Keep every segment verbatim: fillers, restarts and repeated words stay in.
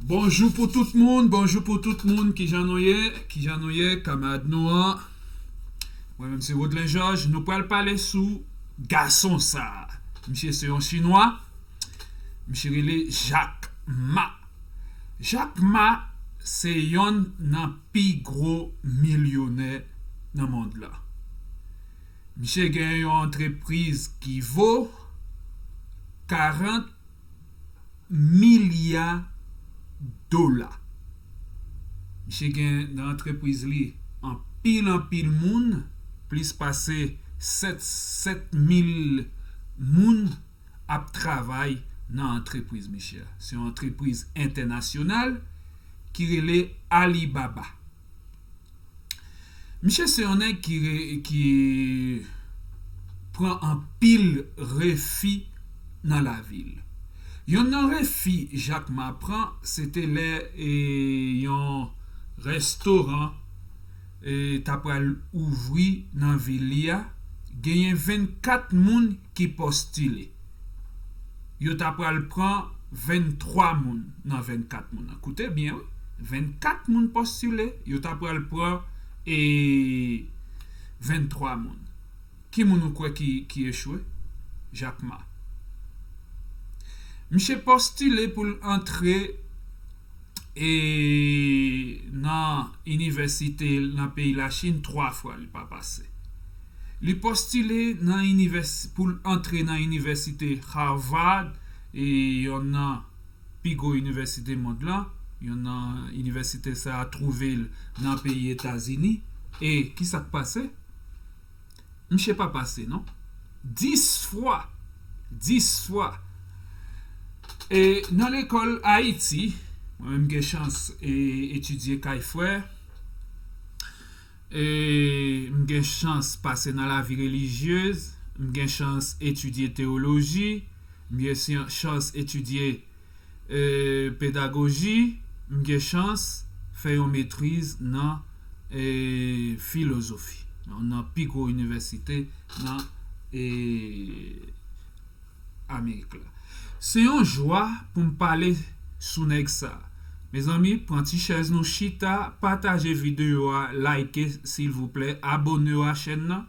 Bonjou pou tout moun, bonjou pou tout moun, kijan nou ye, kijan nou ye, kamarad nou an. Mwen menm se Rodlen Georges, nou pral pale sou gason sa. Misye se yon chinwa, misye rele Jack Ma. Jack Ma se yonn nan pi gwo milyonè nan mond lan. Misye gen yon antrepriz ki vo karant milya dola. Misye gen nan antrepriz li anpil anpil moun, plis pase sèt, sèt mil moun ap travay nan antrepriz misye. Se yon antrepriz entènasyonal ki rele Alibaba. Misye se yon nèg ki, re, ki pran anpil refi nan lavi l. Yonn nan refi Jack Ma pran, se te lè e, yon restoran e, ta pral ouvri nan vil li a. Genyen vennkat moun ki postile. Yo ta pral pran venntwa moun nan vennkat moun nan. Koute byen, wi. Vennkat moun postile, yo ta pral pran e, venntwa moun. Ki moun ou kwè ki, ki echwe? Jack Ma. Misye postile pou l antre e nan inivèsite nan peyi Lachin twa fwa li pa pase. Li postile nan inivès, pou l antre nan inivèsite Harvard, e yonn nan pi gwo inivèsite mond lan, yonn nan inivèsite sa a twouve l nan peyi Etazini. E ki sa k pase? Misye pa pase non. Dis fwa. Dis fwa. E nan lekòl Ayiti, mwen menm gen chans e, etidye kay frè. E m gen chans pase nan lavi relijyez, m gen chans etidye teyoloji, m gen chans etidye e, pedagoji, m gen chans fè yon metriz nan e, filozofi, nan, nan pi gwo inivèsite nan e, Amerik la. Se yon jwa pou m pale sou nèg sa. Mezanmi, pran ti chèz nou chita, pataje videyo a, like silvouplè, abone a chèn nan.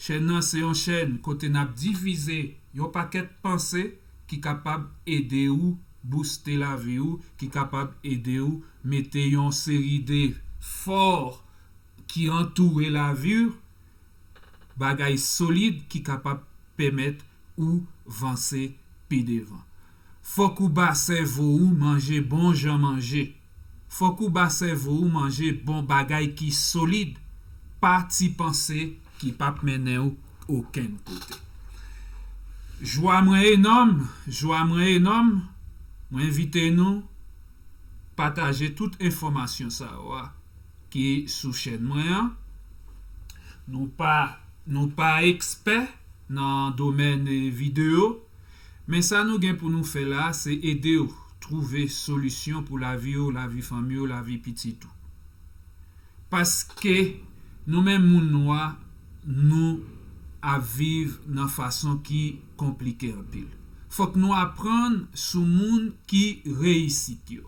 Chèn nan se yon chèn kote n ap difize yon pakèt panse ki kapab ede ou booste lavi ou, ki kapab ede ou mete yon seri de fò ki antoure lavi ou, bagay solid ki kapab pèmèt ou vanse pi devan. Fòk ou ba sèvo ou manje bon jan manje. Fòk ou ba sèvo ou manje bon bagay ki solid, pa ti panse ki p ap mennen ou okenn kote. Jwa mwen enòm, jwa mwen enòm, mwen envite nou pataje tout enfòmasyon sa yo a ki sou chèn mwen an. Nou pa, nou pa ekspè nan domèn e, videyo, men sa nou gen pou nou fè la a, se ede w twouve solisyon pou lavi w, lavi fanmi w, lavi pitit ou. Paske nou menm moun nwa, nou ap viv nan fason ki konplike anpil. Fòk nou aprann sou moun ki reyisit yo.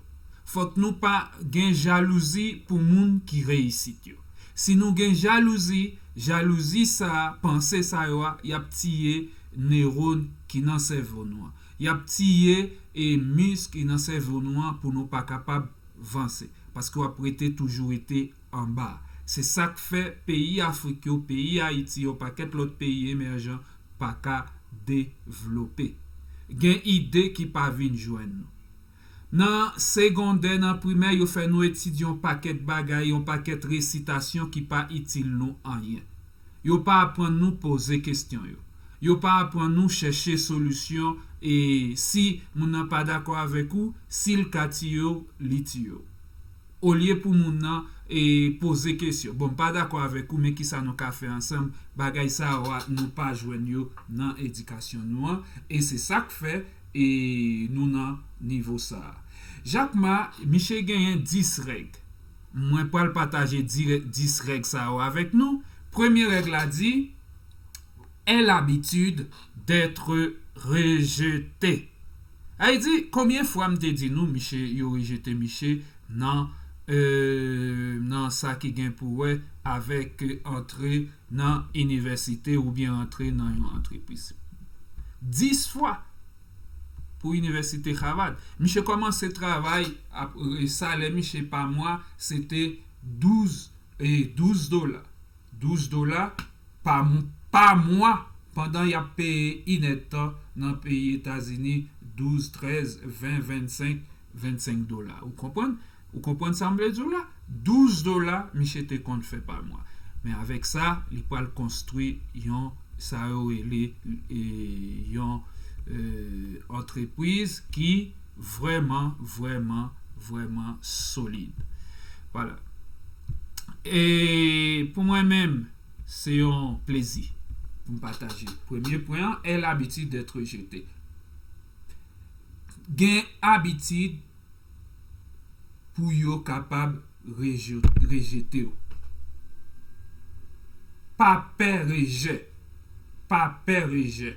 Fòk nou pa gen jalouzi pou moun ki reyisit yo. Si nou gen jalouzi, jalouzi sa a, panse sa yo a, y ap tiye newòn ki nan sèvo nou an. Y ap tiye e misk ki nan sèvo nou an pou nou pa kapab vanse. Paske w ap rete toujou rete anba. Se sa k fè peyi Afrik yo, peyi Ayiti, yon pakèt lòt peyi emèjan pa ka devlope. Gen ide ki pa vin jwenn nou. Nan segondè, nan primè, yo fè nou etidye yon pakèt bagay, yon pakèt resitasyon ki pa itil nou anyen. Yo pa aprann nou poze kesyon yo. Yo pa aprann nou chèche solisyon e si moun nan pa dakò avèk ou, si l ka tiye w, li tiye w. Olye pou moun nan e poze kesyon, bon, m pa dakò avèk ou, men kisa nou ka fè ansanm? Bagay sa yo a, nou pa jwenn yo nan edikasyon nou an, e se sa k fè e nou nan nivo sa a. Jack Ma, misye genyen dis règ. Mwen pral pataje dis règ sa yo avèk nou. Premye règ la di, aie l'habitude d'être rejeté. Sa vle di, konbyen fwa m te di nou, miche, yo rejete miche nan, euh, nan sa ki gen pou wè avèk antre nan inivèsite oubyen antre nan yon antrepriz? Dis fwa pou inivèsite Harvard. Miche kòmanse travay, ap, e, salè miche pa mwa, se te douz, e, douz dola. Douz dola pa, m- pa mwa, pandan y ap peye inèdtan nan peyi Etazini douz, trèz, ven, vennsenk, vennsenk dola. Ou konprann? Ou konprann sa m vle di w la? Douz dola miche te konn fè pa mwa. Men avèk sa, li pral konstwi yon, sa yo rele, e, yon, e, antrepriz ki vrèman, vrèman, vrèman solid. Vwala. E pou mwen menm, se yon plezi pou m pataje. Premye pwen an, aie l'habitude d'être rejeté. Gen abitid pou yo kapab reje- rejete w. Pa pè rejè. Pa pè rejè.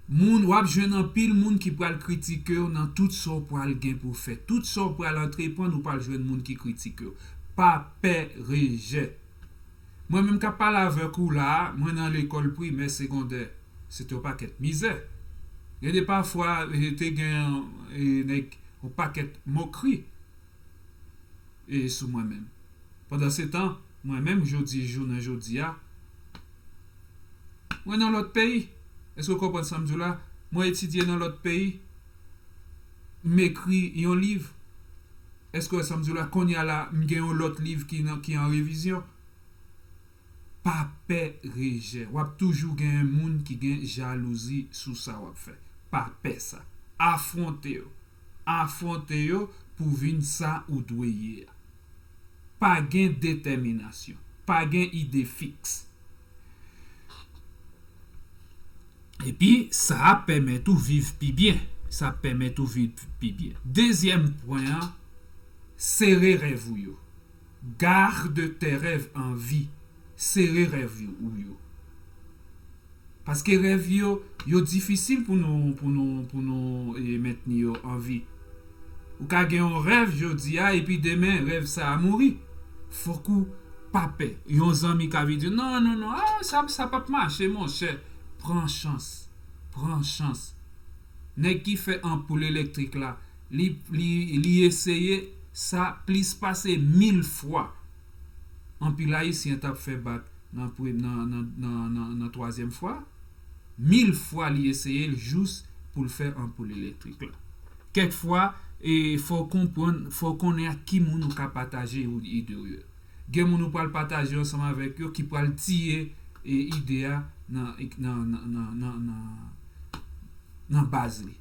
Moun, w ap jwenn anpil moun ki pral kritike w nan tout sa w pral gen pou fè. Tout sa w pral antreprann, ou pral jwenn moun ki kritike w. Pa pè rejè. Mwen menm k ap pale avèk ou la a, mwen nan lekòl primè, segondè, se te yon pakèt mizè. Gen de pafwa, e, te gen, e, nèg, yon pakèt mokri, e, sou mwen menm. Pandansetan, mwen menm, jodi, jounen jodi a, mwen nan lòt peyi. Èske w konprann sa m di w la? Mwen etidye nan lòt peyi. M ekri yon liv. Èske w wè sa m di w la? Kounye a la, m gen yon lòt liv ki nan, ki an revizyon. Pa pè rejè. W ap toujou gen moun ki gen jalouzi sou sa w ap fè. Pa pè sa. Afwonte yo. Afwonte yo pou vin sa ou dwe ye a. Pa gen detèminasyon. Pa gen ide fiks. Epi, sa ap pèmèt ou viv pi byen. Sa ap pèmèt ou viv pi byen. Dezyèm pwen an, sere rèv ou yo. Garde tes rêves en vie. Sere rèv ou yo. Paske rèv yo, yo difisil pou nou, pou nou, pou nou, e, mentni yo an vi. Ou ka gen yon rèv jodi a, epi demen, rèv sa a mouri. Fòk ou pa pè. Yon zanmi ka vin di, "Non, non, non, ah, sa, sa p ap mache, monchè." Pran chans. Pran chans. Nèg ki fè anpoul elektrik la, li, li, li eseye sa plis pase mil fwa. Anpil Ayisyen t ap fè bak nan pre-, nan, nan, nan, nan, nan twazyèm fwa. Mil fwa li eseye l jous pou l fè anpoul elektrik la. Kèk fwa, e, fò w konprann, fò w konnen ak ki moun ou ka pataje ou ide w yo. Gen moun ou pral pataje ansanm avèk yo ki pral tiye, e, ide a nan, nan, nan, nan, nan, nan, nan baz li.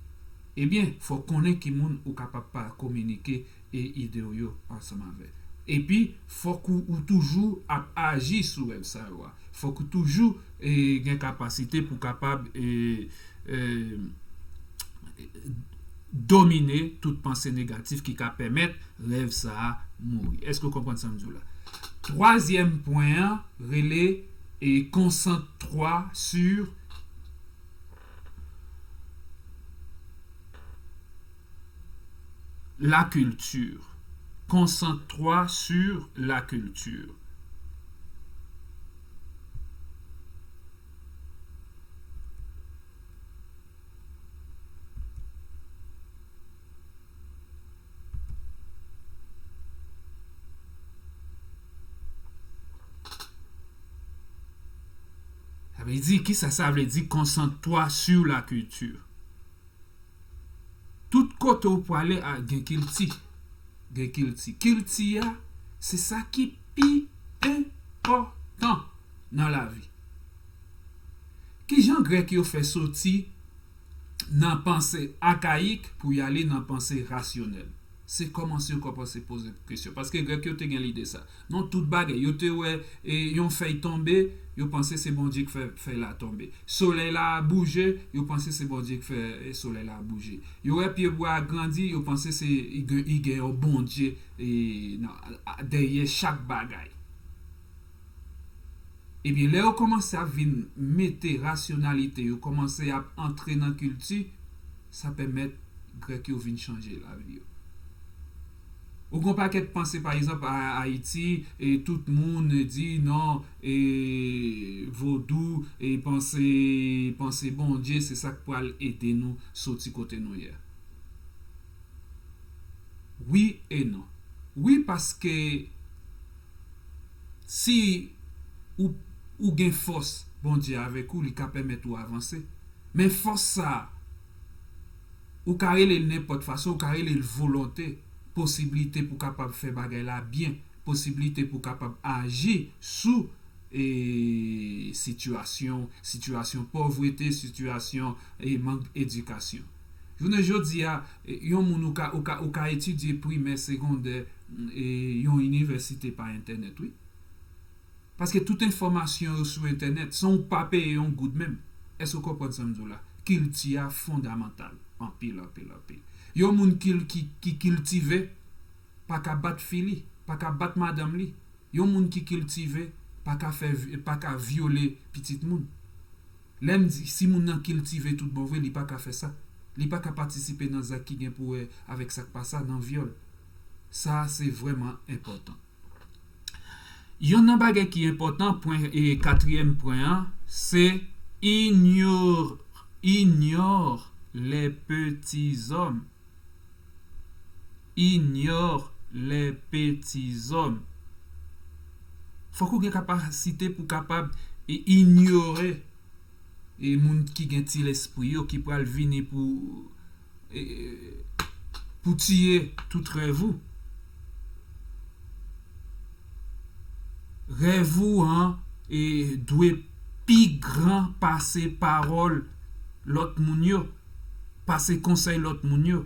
Ebyen, fò w konnen ki moun ou kapab pa kominike e ide w yo ansanm avè. Epi, fòk ou, ou toujou ap aji sou rèv sa yo a. Fòk ou toujou, e, gen kapasite pou kapab, e, e, domine tout panse negatif ki ka pèmèt rèv sa a mouri. Èske w konprann sa m di w la? Twazyèm pwen an rele, e, concentre-toi sur la culture. Concentre-toi sur la culture. Sa vle di, kisa sa vle di, concentre-toi sur la culture? Tout kote ou prale a, gen kilti. Gen kilti. Kilti a, se sa ki pi enpòtan nan lavi. Kijan Grèk yo fè soti nan panse akayik pou y ale nan panse rasyonèl? Se kòmanse yo kòmanse poze kesyon. Paske Grèk yo te gen lide sa. Non, tout bagay, yo te wè, e, yon fèy tonbe, yo panse se Bondye ki fè fèy la tonbe. Solèy la bouje, yo panse se Bondye ki fè, e, solèy la bouje. Yo wè pyebwa a grandi, yo panse se, i gen, i gen yon Bondye, e, nan, a, dèyè chak bagay. Ebyen, lè yo kòmanse ap vin mete rasyonalite, yo kòmanse ap antre nan kilti, sa pèmèt Grèk yo vin chanje lavi yo. Ou gon pakèt panse, pa egzanp, a Ayiti, e tout moun di non, e vodou, e panse, panse Bondye, se sa k pral ede nou soti kote nou ye. Wi e non. Wi, paske si ou, ou gen fòs Bondye avèk ou, li ka pèmèt ou avanse. Men fòs sa a, ou ka rele l nenpòt fason, ou ka rele l volonte, posiblite pou kapab fè bagay la byen, posiblite pou kapab aji sou e sitiyasyon, sitiyasyon pòvrete, sitiyasyon e mank edikasyon. Jounen jodi a, e, yon moun ou ka, ou ka, ou ka etidye primè, segondè, e yon inivèsite pa entènèt, wi. Paske tout enfòmasyon yo sou entènèt, san ou pa peye yon goud menm. Èske w konprann sa m di w la? Kilti a fondamantal. Anpil, anpil, anpil. Yon moun ki, ki, ki kiltive, pa ka bat fi li, pa ka bat madanm li. Yon moun ki kiltive, pa ka fè, pa ka vyole pitit moun. Lè m di, si moun nan kiltive tout bon vre, li pa ka fè sa. Li pa ka patisipe nan zak ki gen pou wè avèk sa k pa sa, nan vyòl. Sa, se vrèman enpòtan. Yonn nan bagay ki enpòtan, pwen, e katriyèm pwen an, se ignore, ignore les petits hommes. Ignore les petits hommes. Fòk ou gen kapasite pou kapab e inyore e moun ki gen ti lespri yo, ki pral vini pou, e, pou tiye tout rèv ou. Rèv ou an, e, dwe pi gran pase pawòl lòt moun yo, pase konsèy lòt moun yo.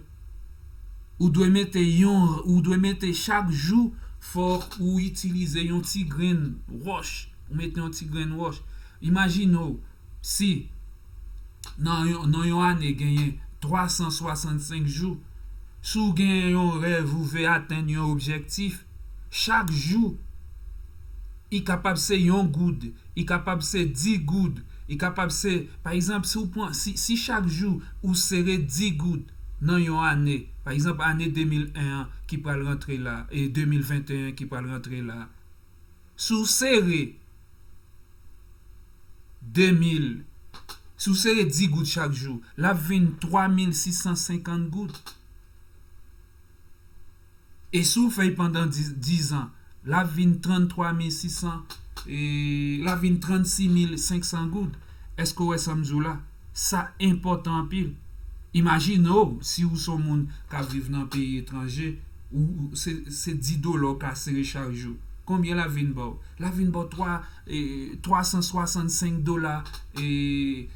Ou dwe mete yon, ou dwe mete chak jou, fòk ou itilize yon ti grenn wòch. Ou mete yon ti grenn wòch. Imajine w, si nan yon, nan yon ane genyen twa san swasannsenk jou, si w gen yon rèv, ou vle atenn yon objektif, chak jou, li kapab se yon goud, li kapab se dis goud, li kapab se, pa egzanp, si w pran, si, si chak jou ou sere dis goud nan yon ane, pa egzanp, ane de mil en an ki pral rantre la, e de mil venteyen ki pral rantre la, si w sere de mil, si w sere dis goud chak jou, l ap vin twa mil sis san senkant goud. E si w fè l pandan dis, dis an, l ap vin tranntwa mil sis san, e l ap vin trannsis mil senk san goud. Èske w wè sa m di w la? Sa enpòtan anpil. Imajine w, si w se yon moun k ap viv nan peyi etranje, ou, ou se, se dis dola w ka sere chak jou. Konbyen l ap vin ba w? L ap vin ba w twa, e, twa san swasannsenk dola, e,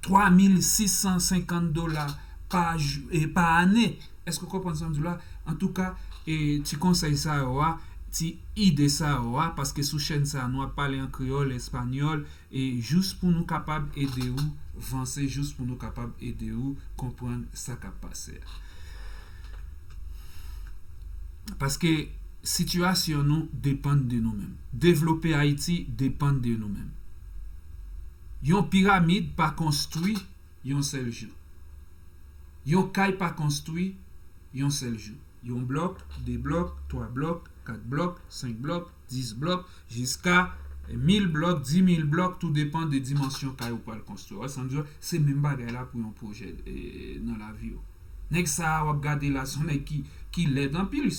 twa mil sis san senkant dola pa jou, e, pa ane. Èske w konprann sa m di w la? Antouka, e, ti konsèy sa yo a, ti ide sa yo a, paske sou chèn sa a, nou ap pale an kreyòl, espanyòl, e jis pou nou kapab ede w vanse, jis pou nou kapab ede w konprann sa k ap pase a. Paske sitiyasyon nou depann de nou menm. Devlope Ayiti depann de nou menm. Yon piramid pa konstwi yon sèl jou. Yon kay pa konstwi yon sèl jou. Yon blòk, de blòk, twa blòk, kat blòk, senk blòk, dis blòk, jiska mil blòk, dis mil blòk, tou depann de dimansyon kay ou pral konstwi. Wè sa m di w, se menm bagay la pou yon pwojè, e, nan lavi w. Nèg sa a w ap gade la, se yon nèg ki, ki lèd anpil.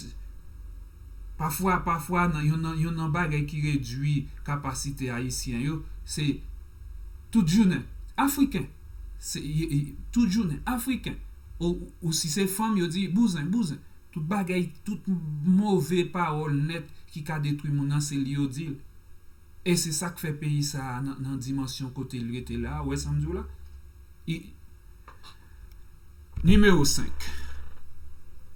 Pafwa, pafwa, nan, yonn nan, yonn nan bagay ki redui kapasite ayisyen yo, se tout jounen. Afriken. Se, y, y, tout jounen. Afriken. Ou, ou si se fanm, yo di, bouzen, bouzen. Tout bagay, tout move pawòl nèt ki ka detwi moun nan, se li yo di l. E se sa k fè peyi sa a nan, nan dimansyon kote l rete la a, ou wè sa m di w la? I, nimewo senk.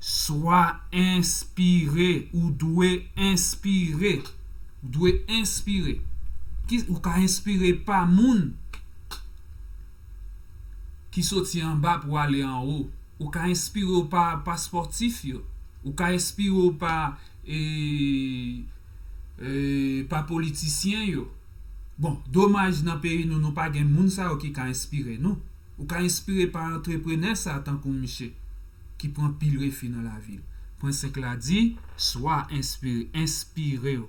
Swa enspire, ou dwe enspire. Ou dwe enspire. Ki, ou ka enspire pa moun ki soti anba pou ale anwo. Ou ka enspire w pa, pa spòtif yo. Ou ka enspire w pa, e, e, pa politisyen yo. Bon, domaj nan peyi nou, nou pa gen moun sa yo ki ka enspire nou. Ou ka enspire pa antreprenè sa tankou misye ki pran pil refi nan lavi l. Pwen senk la di, swa enspire, enspire w.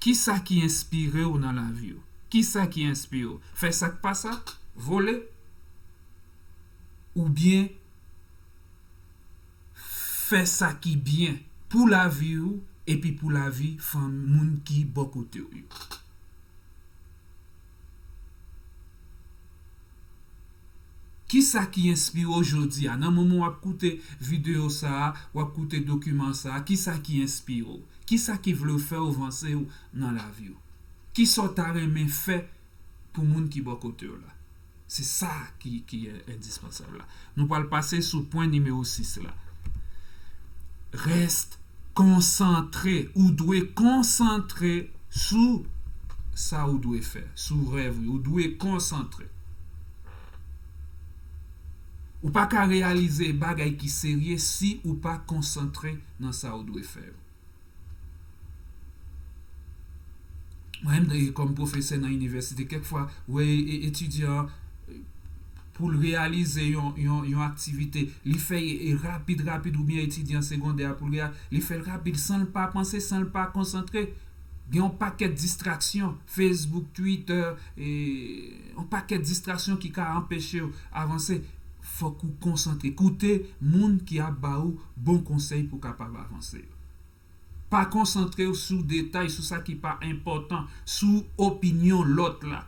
Kisa ki enspire w nan lavi w? Kisa ki enspire w? Fè sa k pa sa? Vole? Oubyen fè sa ki byen pou lavi w epi pou lavi fanm moun ki bò kote w yo? Kisa ki enspire w jodi a? Nan moman w ap koute videyo sa a, w ap koute dokiman sa a, kisa ki enspire w? Kisa ki vle fè w vanse w nan lavi w? Kisa w ta renmen fè pou moun ki bò kote w la? Se sa ki, ki endispansab la. Nou pral pase sou pwen nimewo sis la. Reste konsantre. Ou dwe konsantre sou sa ou dwe fè, sou rèv ou. Ou dwe konsantre. Ou pa ka reyalize bagay ki serye si ou pa konsantre nan sa ou dwe fè yo. Mwen menm, kòm pwofesè nan inivèsite, kèk fwa, wè, e, etidyan an, pou l reyalize yon, yon, yon aktivite, li fè l rapid, rapid, oubyen etidyan segondè a, pou l reya-, li fè l rapid, san l pa panse, san l pa konsantre. Gen yon pakèt distraksyon, Facebook, Twitter, e, yon pakèt distraksyon ki ka anpeche w avanse. Fòk ou konsantre. Koute moun ki ap ba ou bon konsèy pou w kapab avanse. Pa konsantre w sou detay, sou sa ki pa enpòtan, sou opinyon lòt la.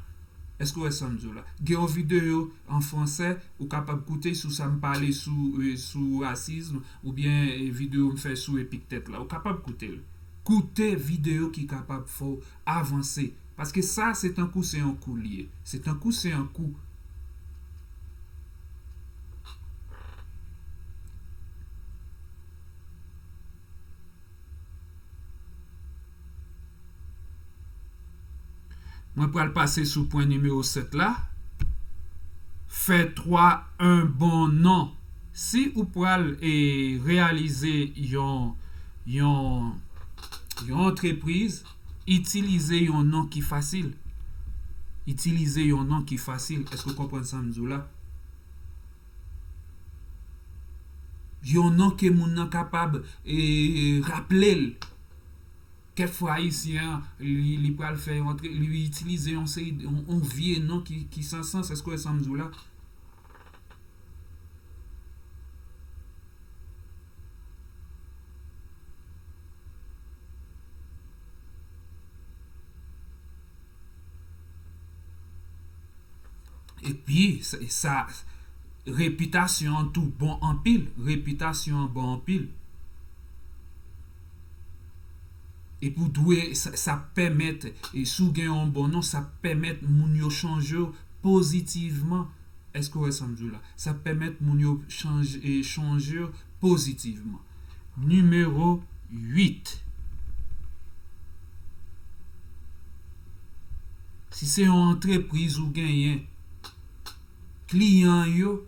Èske w wè sa m di w la? Gen yon videyo an fransè, ou kapab koute sou sa m pale sou, e, sou rasism, oubyen, e, videyo m fè sou Epiktèt la. Ou kapab koute l. Koute videyo ki kapab fè w avanse. Paske sa, se tankou se yon kou l ye. Se tankou se yon kou. Mwen pral pase sou pwen nimewo sèt la. Fè twa un bon non. Si ou pral, e, reyalize yon, yon, yon antrepriz, itilize yon non ki fasil. Itilize yon non ki fasil. Èske w konprann sa m di w la? Yon non ke moun nan kapab, e, raple l. Kèk fwa, Ayisyen an, li, li pral fè yon antre, li itilize yon seri, yon, yon vye non ki, ki san sans. Èske w wè sa m di w la? Epi, sa, sa, repitasyon an tou bon anpil. Repitasyon an bon anpil. Epi w dwe, sa, sa pèmèt, e si w gen yon bon non, sa pèmèt moun yo chonje w pozitivman. Èske w wè sa m di w la? Sa pèmèt moun yo chanje, e, chonje w pozitivman. Nimewo uit. Si se yon antrepriz ou genyen, kliyan yo,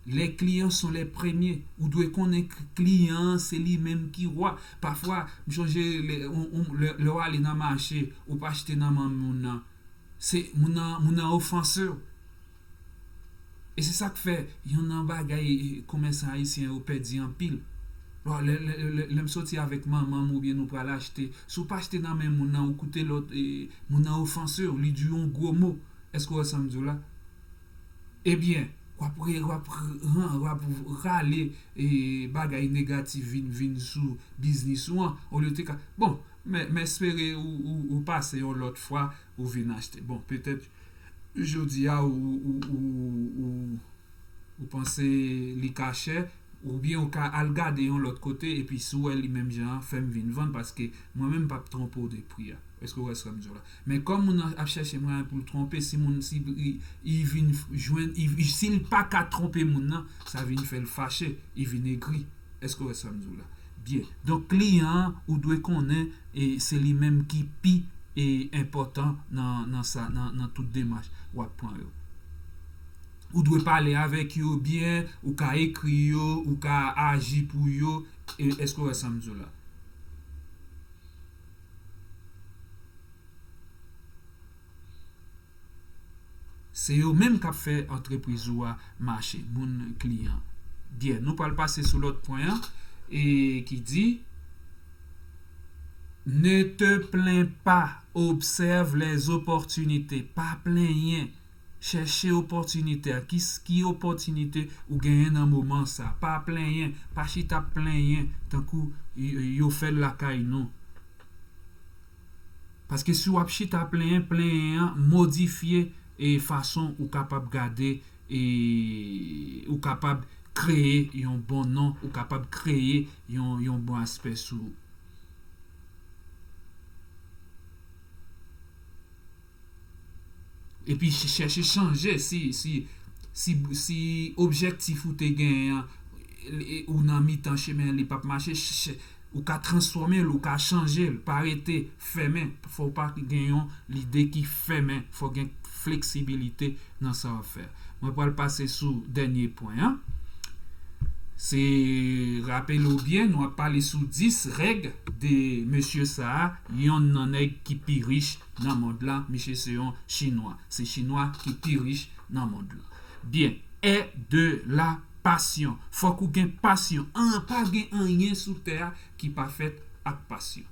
les clients sont les premiers. Ou dwe konnen k-, kliyan an se li menm ki wa. Pafwa, m chonje lè, on, on, lè, lè w ale nan mache, ou pa achte nan men moun nan. Se moun nan, moun nan ofanse w. E se sa k fè youn nan bagay, e, komèsan ayisyen yo pèdi anpil. Lè, lè, lè, lè, lè m soti avèk manman m oubyen nou pral achte, si w pa achte nan men moun nan, ou koute lòt, e, moun nan ofanse w, li di w yon gwo mo. Èske w wè sa m di w la? Ebyen, w ap re-, w ap ran-, w ap rale, e, bagay negatif vin, vin sou biznis ou an, olye w te ka, bon, men, men espere ou, ou, ou pase yon lòt fwa, ou vin achte. Bon, petèt, jodi a, ou, ou, ou, ou, ou panse li ka chè, oubyen ou ka al gade yon lòt kote, epi si w wè li menm jan an, fè m vin vann, paske mwen menm m p ap twonpe w de pri a. Èske w wè sa m di w la? Men kòm moun nan ap chèche mwayen pou l twonpe, si moun, si li, li vin jwenn, li, si l pa ka twonpe moun nan, sa vin fè l fache, li vin egri. Èske w wè sa m di w la? Byen. Donk, kliyan an, ou dwe konnen, e se li menm ki pi, e, enpòtan nan, nan sa, nan, nan tout demach w ap pran yo. Ou dwe pale avèk yo byen, ou ka ekri yo, ou ka aji pou yo. E, èske w wè sa m di w la? Se yo menm k ap fè antrepriz ou a mache, moun kliyan. Byen, nou pral pase sou lòt pwen an, e ki di, ne te plains pas, observe les opportunités. Pa plenyen. Chèche opòtinite a. Ki, ki opòtinite ou genyen nan moman sa? Pa plenyen. Pa chita ap plenyen tankou y- yo fè l lakay nou. Paske si w ap chita plenyen, plenyen an modifye e fason ou kapab gade e ou kapab kreye yon bon non, ou kapab kreye yon, yon bon aspè sou ou. Epi ch- chèche chanje si, si, si, si objektif ou te genyen an, e, ou nan mitan chemen an, li p ap mache, ch- ch- ou ka transfòme l, ou ka chanje l, pa rete fèmen. Fò w pa gen yon lide ki fèmen, fò gen fleksibilite nan sa w ap fè. Mwen pral pase sou dènye pwen an. Se, rapele w byen, nou ap pale sou dis règ de mesye sa a, yonn nan nèg ki pi rich nan mond lan, misye se yon chinwa. Se chinwa ki pi rich nan mond lan. Byen, aie de la passion. Fòk ou gen pasyon. An, pa gen anyen sou tè a ki pa fèt ak pasyon.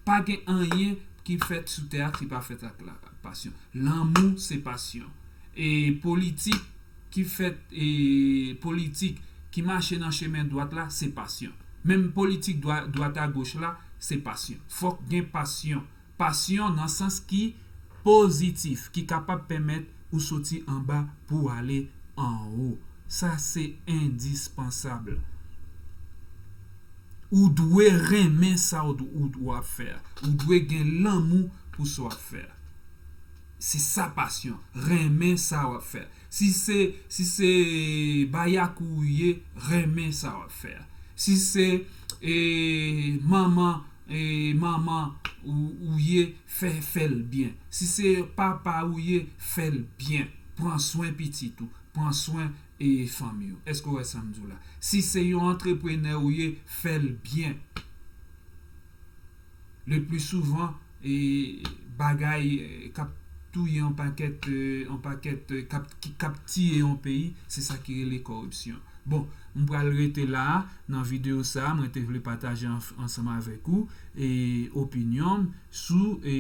Pa gen anyen ki fèt sou tè a ki pa fèt ak la pasyon. Lanmou se pasyon. E politik ki fèt, e politik ki mache nan chemen dwat la, se pasyon. Menm politik dwa- dwat a goch la, se pasyon. Fòk gen pasyon. Pasyon nan sans ki pozitif, ki kapab pèmèt ou soti anba pou w ale anwo. Sa se endispansab. Ou dwe renmen sa w, ou, w ap fè a. Ou dwe gen lanmou pou sa w ap fè a. Se sa pasyon. Renmen sa w ap fè a. Si se, si se bayakou ou ye, renmen sa w ap fè a. Si se, e, manman, e, manman ou, ou ye, fè, fè l byen. Si se papa ou ye, fè l byen. Pran swen pitit ou. Pran swen, e, fanmi w. Èske w wè sa m di w la? Si se yon antreprenè ou ye, fè l byen. Le pli souvan, e, bagay, e, k ap touye yon pakèt, e, yon pakèt, e, k ap, ki, k ap tiye yon peyi, se sa ki rele kòripsyon. Bon, m pral rete la a nan videyo sa a. Mwen te vle pataje an- ansanm avèk ou, e, opinyon m sou, e,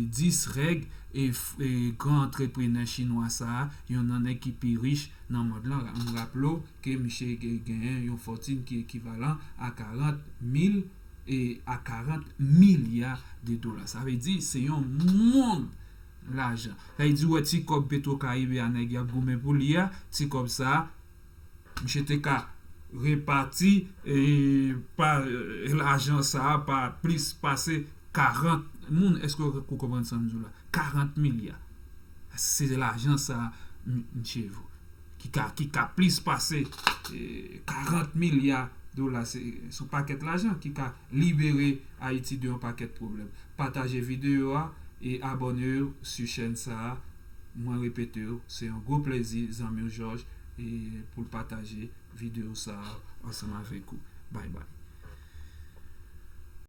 dis règ, e, f- e, gran antreprenè chinwa sa a, yonn nan nèg ki pi rich nan mond lan. M raple w ke misye gen- genyen yon fòtin ki ekivalan a karant mil, e, a karant milya de dola. Sa vle di, se yon mond lajan. Sa vle di, ou wè ti kòb Petro Caribe a nèg y ap goumen pou li a, ti kòb sa a, misye te ka repati, e, pa, e, lajan sa a pa plis pase karant moun. Èske w, w konprann sa m di w la? Karant milya. Se lajan sa a, m- misye vo. Ki ka, ki ka plis pase, e, karant milya dola. Se, se yon pakèt lajan ki ka libere Ayiti de yon pakèt pwoblèm. Pataje videyo a e abòne w sou chèn sa a. Mwen repete w, se yon gwo plezi, zanmi w Jòj, e pou l pataje videyo sa a ansanm avèk ou. Bye bye.